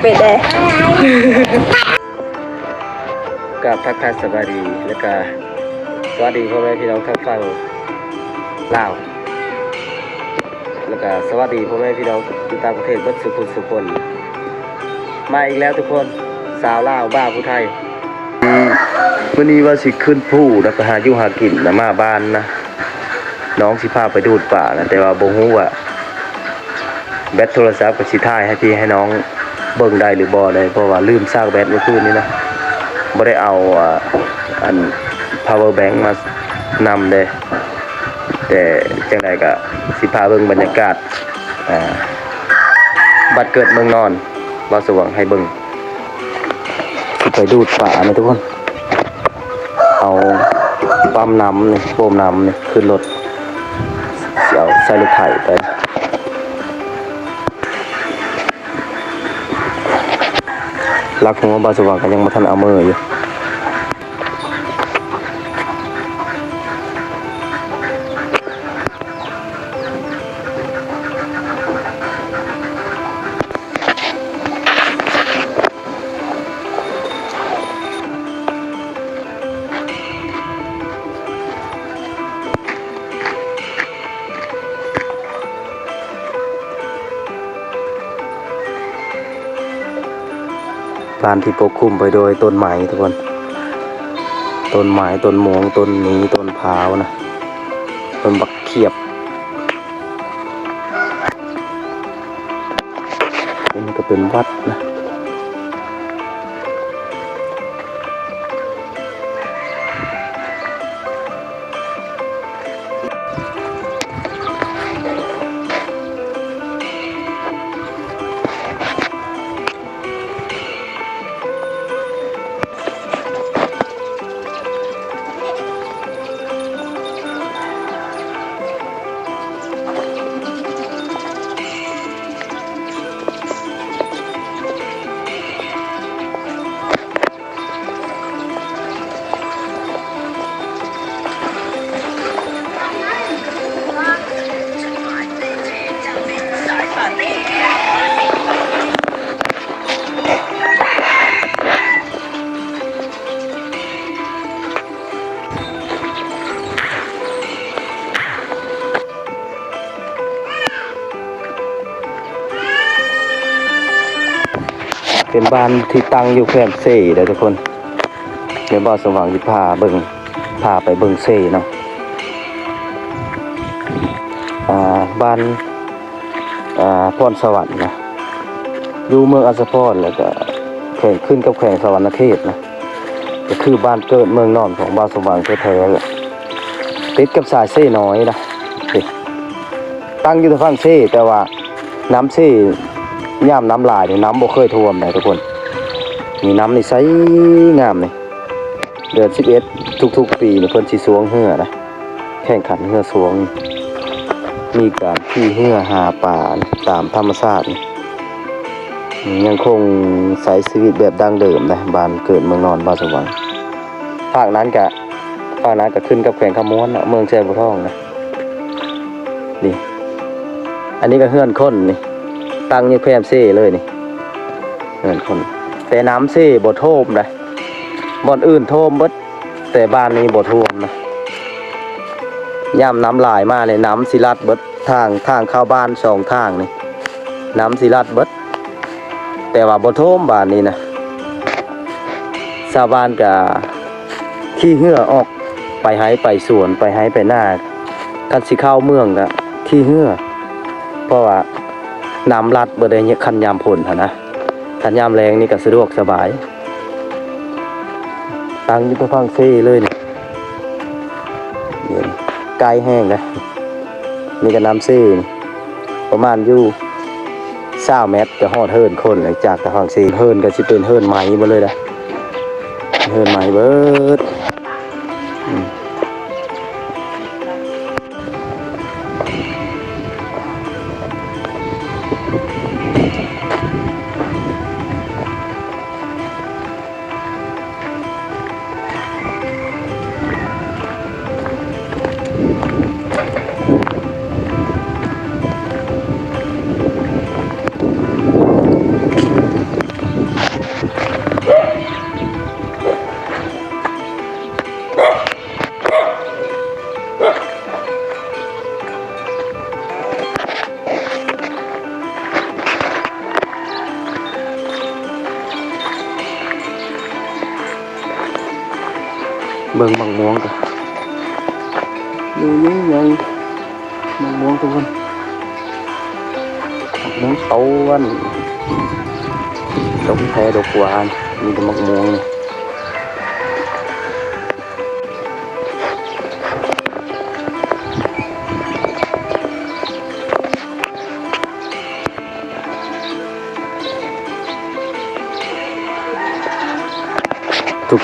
ເປັນແດ່. ກາບທັກທາຍສະບາຍດີ ແລ້ວກະສະຫວັດດີພໍ່ແມ່ພີ່ນ້ອງທາງຝັ່ງລາວ ແລ້ວກະສະຫວັດດີພໍ່ແມ່ພີ່ນ້ອງຢູ່ຕ່າງປະເທດເບິດສູ່ຜູ້ສູ່ຄົນ. ມາອີກແລ້ວທຸກຄົນ ສາວລາວບ່າວຜູ້ໄທ. ມື້ນີ້ວ່າຊິຂຶ້ນພູນະ ໄປຫາຢູ່ຫາກິນນະ ມາບ້ານນະ ນ້ອງຊິພາໄປດູດປານະ ແຕ່ວ່າບໍ່ຮູ້ວ່າ ແບັດໂທລະສັບກໍຊິຖ່າຍໃຫ້ພີ່ໃຫ້ນ້ອງເບິ່ງໄດ້ຫຼືບໍ່ໄດ້ ເພາະວ່າລືມຊາກແບັດມື້ຄືນນີ້ນະ ບໍ່ໄດ້ເອົາ ອ່າ ອັນ ພາວເວີແບັງມານຳເດ້. ແຕ່ຈັ່ງໃດກໍຊິພາເບິ່ງບັນຍາກາດ ອ່າ ບ້ານເກີດເມືອງນອນ ບ່າວສະຫວ່າງໃຫ້ເບິ່ງ. ຊິໄປດູດປານະທຸກຄົນ. ເອົາປ້ຳນ້ຳນີ້ ໂປ້ມນ້ຳນີ້ ຂຶ້ນລົດ ຊິເອົາໃສ່ລົດໄຖໄປ. ລັກຫົວບ່າວສະຫວ່າງກໍຍັງບໍ່ທັນເອົາມືຢູ່. ບ້ານທີ່ປົກຄຸມໄປໂດຍຕົ້ນໄມ້ທຸກຄົນ ຕົ້ນໄມ້ ຕົ້ນມ່ວງ ຕົ້ນໜີ ຕົ້ນພ້າວນະ ຕົ້ນບັກຂຽບ. ອັນນີ້ກໍເປັນວັດນະ. ເປັນບ້ານທີ່ຕັ້ງຢູ່ແຄມເຊເດີທຸກຄົນ. ແມ່ນບໍ່ ສວ່າງຊິພາເບິ່ງ ພາໄປເບິ່ງເຊເນາະ. ອ່າ ບ້ານ ອ່າ ພອນສະຫວັນນະ ຢູ່ເມືອງອັດສະພອນ ແລ້ວກະແຂວງ ຂຶ້ນກັບແຂວງສະຫວັນນະເຂດນະ. ກໍຄືບ້ານເກີດເມືອງນອນຂອງບ່າວສົມຫວັງແທ້ໆ ແຫຼະ ຕິດກັບສາຍເຊນ້ອຍນະ. ນີ້ ຕັ້ງຢູ່ທາງຝັ່ງເຊ ແຕ່ວ່ານ້ຳເຊ ຍາມນ້ຳຫຼາຍນີ້ ນ້ຳບໍ່ເຄີຍຖ້ວມໃດ໋ທຸກຄົນ. ນີ້ ນ້ຳນີ້ໃສງາມນີ້. ເດືອນສິບເອັດທຸກໆປີນີ້ ເພິ່ນຊິຊວງເຮືອນະ ແຂ່ງຂັນເຮືອຊວງ ມີການຂີ່ເຮືອຫາປາຕາມທຳມະຊາດ. ຍັງຄົງໃຊ້ຊີວິດແບບດັ້ງເດີມນະ ບ້ານເກີດເມືອງນອນ ບ້ານສະຫວັງ. ພາກນັ້ນກະ ພາກນັ້ນກະຂຶ້ນກັບແຂວງຄຳມ່ວນເນາະ ເມືອງແຊບົວທອງນະ. ນີ້ ອັນນີ້ກະເຮືອນຄົນນີ້ ຕັ້ງຢູ່ແຄມເຊເລີຍນີ້ ເຮືອນຄົນ. ແຕ່ນ້ຳເຊບໍ່ຖ້ວມໃດ໋ ບ່ອນອື່ນຖ້ວມເບິດ ແຕ່ບ້ານນີ້ບໍ່ຖ້ວມນະ. ຍາມນ້ຳຫຼາຍມານີ້ ນ້ຳຊິລັດເບິດ ທາງ ທາງເຂົ້າບ້ານສອງທາງນີ້ ນ້ຳຊິລັດເບິດ ແຕ່ວ່າບໍ່ຖ້ວມບ້ານນີ້ນະ. ຊາວບ້ານກະຂີ່ເຮືອອອກໄປໄຮ່ໄປສວນ ໄປໄຮ່ໄປນາ. ຄັນຊິເຂົ້າເມືອງກະຂີ່ເຮືອ ເພາະວ່ານ້ຳລັດເບິດໃດ໋ ຄັນຍາມຝົນຫັ້ນນະ. ຄັນຍາມແລ້ງນີ້ກະສະດວກສະບາຍ. ຕັ້ງຢູ່ຕະຝັ່ງເຊເລີຍນີ້ ນີ້ ໃກ້ແຮງເດ້. ນີ້ກະນ້ຳເຊນີ້ ປະມານຢູ່ຊາວແມັດກະຮອດເຮືອນຄົນແລ້ວ ຈາກຕະຝັ່ງເຊ. ເຮືອນກະຊິເປັນເຮືອນໄມ້ເບິດເລີຍນະ ເຮືອນໄມ້ເບິດ. ອືມ. ເບິ່ງໝາກມ່ວງກະໜ່ວຍໃຫຍ່ໆ ໝາກມ່ວງທຸກຄົນ ໝາກມ່ວງຕວນ ດົກແທ້ດົກຫວານ ມີແຕ່ໝາກມ່ວງ.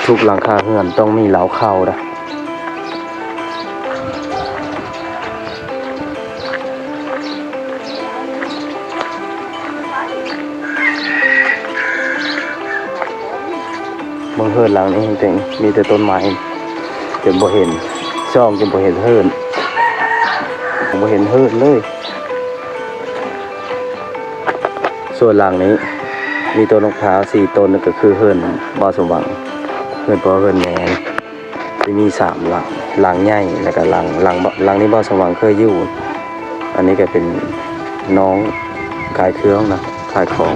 ທຸກໆຫຼັງຄາເຮືອນຕ້ອງມີເລົ້າເຂົ້າເດີ້. ເບິ່ງເຮືອນຫຼັງນີ້ເຕັງ ມີແຕ່ຕົ້ນໄມ້ ຈົນບໍ່ເຫັນ ສ່ອງຈົນບໍ່ເຫັນເຮືອນ ບໍ່ເຫັນເຮືອນເລີຍ. ສ່ວນຫຼັງນີ້ມີຕົ້ນໝາກພ້າວສີ່ຕົ້ນ ກໍຄືເຮືອນບ່າວສົມຫວັງ ເຮືອນພໍ່ເຮືອນແມ່ ທີ່ມີສາມຫຼັງ ຫຼັງໃຫຍ່ ແລ້ວກໍຫຼັງ ຫຼັງ ຫຼັງນີ້ບ່າວສົມຫວັງເຄີຍຢູ່. ອັນນີ້ກໍເປັນນ້ອງຂາຍເຄື່ອງນະ ຂາຍຂອງ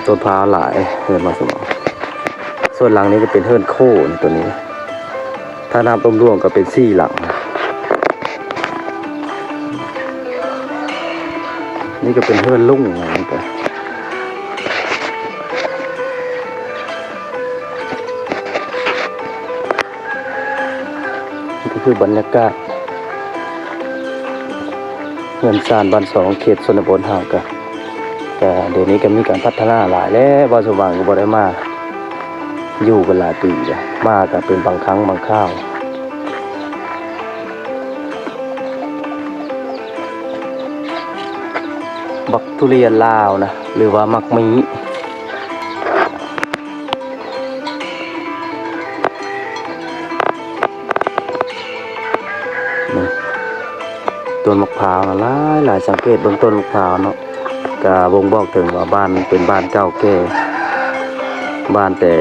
ຕົ້ນພ້າວຫຼາຍເຮືອນບ່າວສົມຫວັງ. ສ່ວນຫຼັງນີ້ກໍເປັນເຮືອນໂຄ້ນໂຕນີ້ ຖ້ານັບລວມໆກໍເປັນສີ່ຫຼັງ. ນີ້ກໍເປັນເຮືອນລຸງ ນີ້ກໍຄືບັນຍາກາດເຮືອນຊານບ້ານຊ່ອງ ເຂດຊົນນະບົດເຮົາ ກະ ກະດຽວນີ້ກໍມີການພັດທະນາຫຼາຍແລ້ວ. ບ່າວສົມຫວັງກໍບໍ່ໄດ້ມາຢູ່ເປັນຫຼາຍປີແລ້ວ ມາກໍເປັນບາງຄັ້ງບາງຄາວ. ບັກທຸລຽນລາວນະ ຫຼືວ່າໝາກມີ້ ຕົ້ນໝາກພ້າວນະ ຫຼາຍໆ ສັງເກດເບິ່ງຕົ້ນໝາກພ້າວເນາະ ກະບົ່ງບອກເຖິງວ່າບ້ານເປັນບ້ານເກົ່າແກ່ ບ້ານແຕ່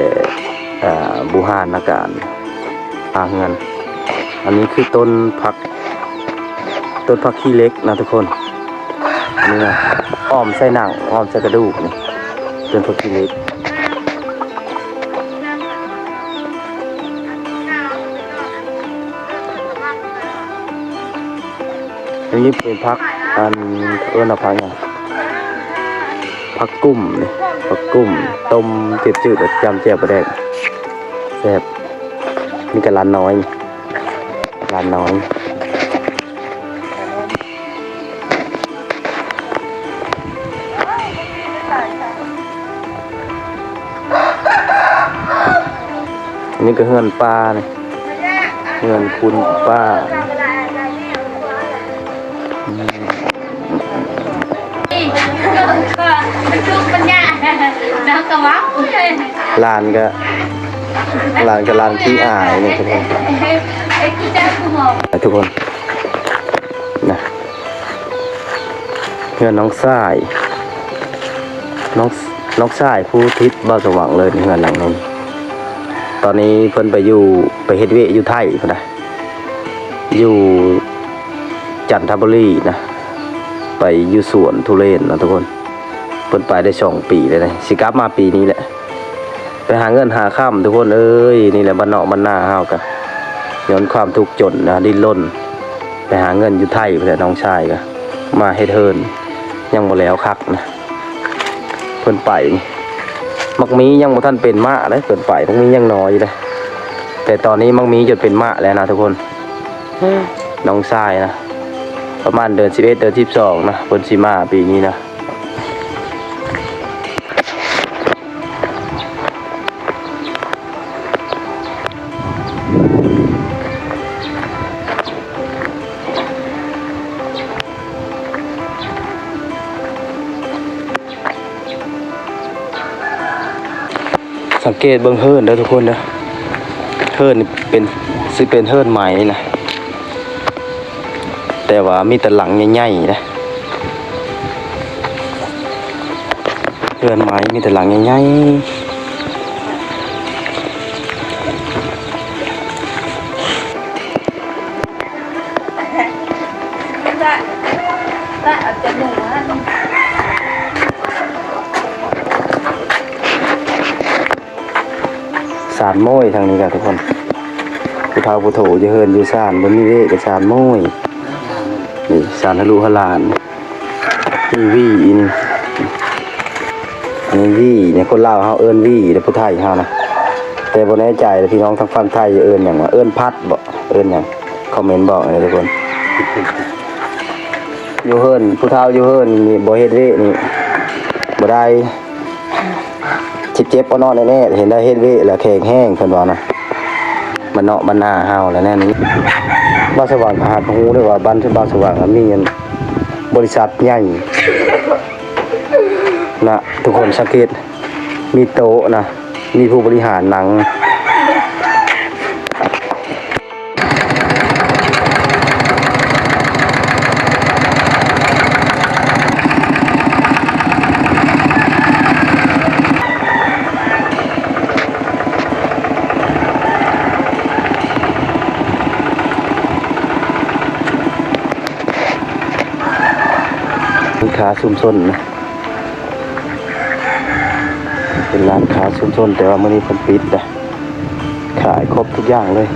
ເອີ ບູຮານນະການ ອາ ເຮືອນ. ອັນນີ້ຄືຕົ້ນຜັກ ຕົ້ນຜັກຂີ້ເຫຼັກນະທຸກຄົນ ອັນນີ້ນະ ອ້ອມໃສ່ໜັງ ອ້ອມໃສ່ກະດູກນີ້ ຕົ້ນຜັກຂີ້ເຫຼັກ. ອັນນີ້ເປັນຜັກ ອັນ ເອີ້ນວ່າຜັກຫຍັງ ຜັກກຸ້ມນີ້ ຜັກກຸ້ມ ຕົ້ມຈືດໆ ແລ້ວຈ້ຳແຈ່ວປາແດກ ແຊບ. ນີ້ກໍຫຼານນ້ອຍ ຫຼານນ້ອຍ. ອັນນີ້ກໍເຮືອນປ້ານີ້ ເຮືອນຄຸນປ້າ. ຫຼານກໍ ຫຼານກໍຫຼານຂີ້ອາຍນີ້ ທຸກຄົນ ທຸກຄົນນະ. ເຮືອນນ້ອງຊາຍ ນ້ອງ ນ້ອງຊາຍຜູ້ຕິດບ່າວສົມຫວັງເລີຍ ເຮືອນຫຼັງນີ້. ຕອນນີ້ເພິ່ນໄປຢູ່ ໄປເຮັດວຽກຢູ່ໄທພຸ້ນນະ ຢູ່ຈັນທະບູລີນະ ໄປຢູ່ສວນທຸເລນນະທຸກຄົນ. ເພິ່ນໄປໄດ້ສອງປີແລ້ວນະ ຊິກັບມາປີນີ້ແຫຼະ. ໄປຫາເງິນຫາຄຳທຸກຄົນເອີຍ ນີ້ແຫຼະບ້ານນອກບ້ານນາເຮົາກະ ຍ້ອນຄວາມທຸກຈົນນະ ດີ້ນລົນ ໄປຫາເງິນຢູ່ໄທພຸ້ນແຫຼະ. ນ້ອງຊາຍກະມາເຮັດເຮືອນ ຍັງບໍ່ແລ້ວຄັກນະ ເພິ່ນໄປນີ້. ໝາກມີຍັງບໍ່ທັນເປັນໝາກເດ້ ເພິ່ນໄປ ໝາກມີຍັງໜໍ່ຢູ່ເດ້ ແຕ່ຕອນນີ້ໝາກມີຈົນເປັນໝາກແລ້ວນະທຸກຄົນ. ນ້ອງຊາຍນະ ປະມານເດືອນສິບເອັດ ເດືອນສິບສອງນະ ເພິ່ນຊິມາປີນີ້ນະ. ສັງເກດເບິ່ງເຮືອນເດີທຸກຄົນເດີ ເຮືອນນີ້ເປັນ ຊິເປັນເຮືອນໄມ້ນະ ແຕ່ວ່າມີແຕ່ຫຼັງໃຫຍ່ໆນະ ເຮືອນໄມ້ມີແຕ່ຫຼັງໃຫຍ່ໆ. ສານໂມ້ຍທາງນີ້ກະທຸກຄົນ ພາວຜູ້ໂທຢູ່ເຮືອນຢູ່ຊານ ບໍ່ມີເວກະຊານໂມ້ຍ. ນີ້ຊານທະລຸທະລານ ມີຫວີອີ່ນີ້ ອັນນີ້ຫວີນີ້ ຄົນລາວເຮົາເອີ້ນຫວີເດ້ ຜູ້ໄທເຮົານະ ແຕ່ບໍ່ແນ່ໃຈ ພີ່ນ້ອງທາງຝັ່ງໄທເອີ້ນຫຍັງວະ ເອີ້ນພັດບໍ ເອີ້ນຫຍັງ ຄອມເມັນບອກແດ່ທຸກຄົນ. ຢູ່ເຮືອນ ຜູ້ເຖົ້າຢູ່ເຮືອນນີ້ບໍ່ເຮັດເວກນີ້ບໍ່ໄດ້ ເຈັບໆ ອ່ອນໆ ແອດໆ ເຫັນໄດ້ເຮັດເວກແລ້ວແຂງແຮງ ເພິ່ນວ່ານະ ບ້ານນອກບ້ານນາເຮົາແຫຼະແນວນີ້. ບ້ານສະຫວ່າງກໍຫາກຮູ້ເດ້ວ່າບ້ານ ບ້ານສະຫວ່າງມີອັນ ບໍລິສັດໃຫຍ່ນະ ທຸກຄົນສັງເກດ ມີໂຕະນະ ມີຜູ້ບໍລິຫານນັ່ງ. ຮ້ານຄ້າຊຸມຊົນນະ ເປັນຮ້ານຄ້າຊຸມຊົນ ແຕ່ວ່າມື້ນີ້ເພິ່ນປິດນະ ຂາຍຄົບທຸກຢ່າງເລີຍ.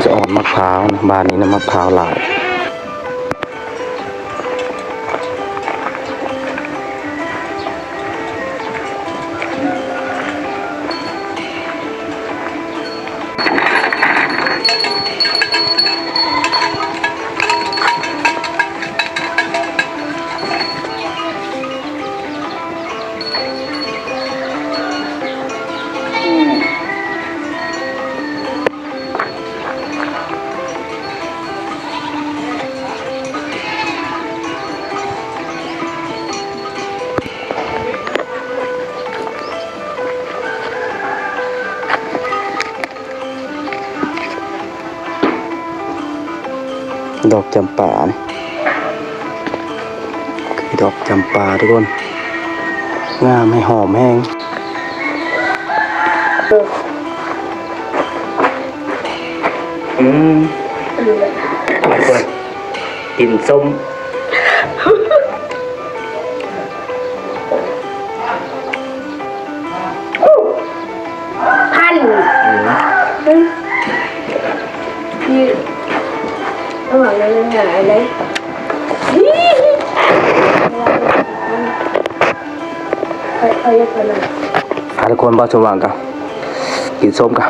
ສະອອນໝາກພ້າວນະ ບ້ານນີ້ນະ ໝາກພ້າວຫຼາຍ. ດອກຈຳປານີ້ ຄືດອກຈຳປາທຸກຄົນ ງາມແຮງ ຫອມແຮງ. ອືມ ກິນສົ້ມ. ພັນ ອືມ ນີ້ ລະຫວ່າງນັ້ນຫາໄດ້ ຂ້ອຍ ຂ້ອຍຢາກ ອາ ທຸກຄົນ ບ່າວສົມຫວັງກະກິນສົ້ມກະ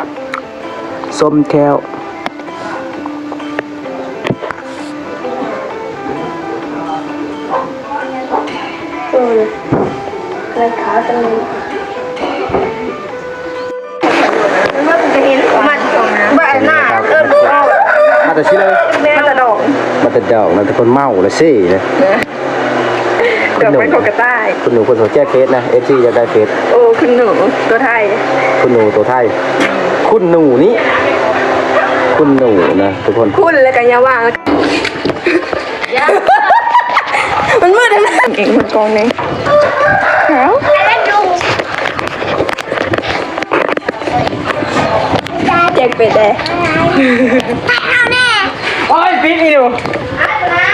ສົ້ມແຂ້ວ. ເອີ ລາຄາຈັ່ງ ມັນກໍເຫັນ ມັນກໍ ເອີ ມາແຕ່ໃສເລີຍ? ມາແຕ່ດອກ ມາແຕ່ດອກນະ ແຕ່ເພິ່ນເມົາລະເຊເລີຍ. ດອກໄມ້ຂອງກະຕ່າຍ ຄຸນໜູ ເພິ່ນເຂົາແຈກເຟສນະ ເອັຟຊີ ຢາກໄດ້ເຟສ. ໂອ້ ຄຸນໜູຕົວໄທ ຄຸນໜູຕົວໄທ ຄຸນໜູນີ້ ຄຸນໜູນະທຸກຄົນ ຄຸນແລ້ວກະຢ່າວ່າ ມັນມືດນະ ເອງມັນກອງນີ້ ແຈກເຟສແດ່ ໂອ້ຍ ປິດອີ່ດູ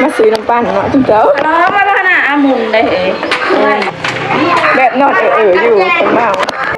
ມາຊື້ນ້ຳປັ່ນເນາະຈຸເຈົ້າ ລອມາລະນະ ອາມຸນໄດ້ເອີຍ ແບບນອນເອີໆຢູ່ ຄົນເມົາ.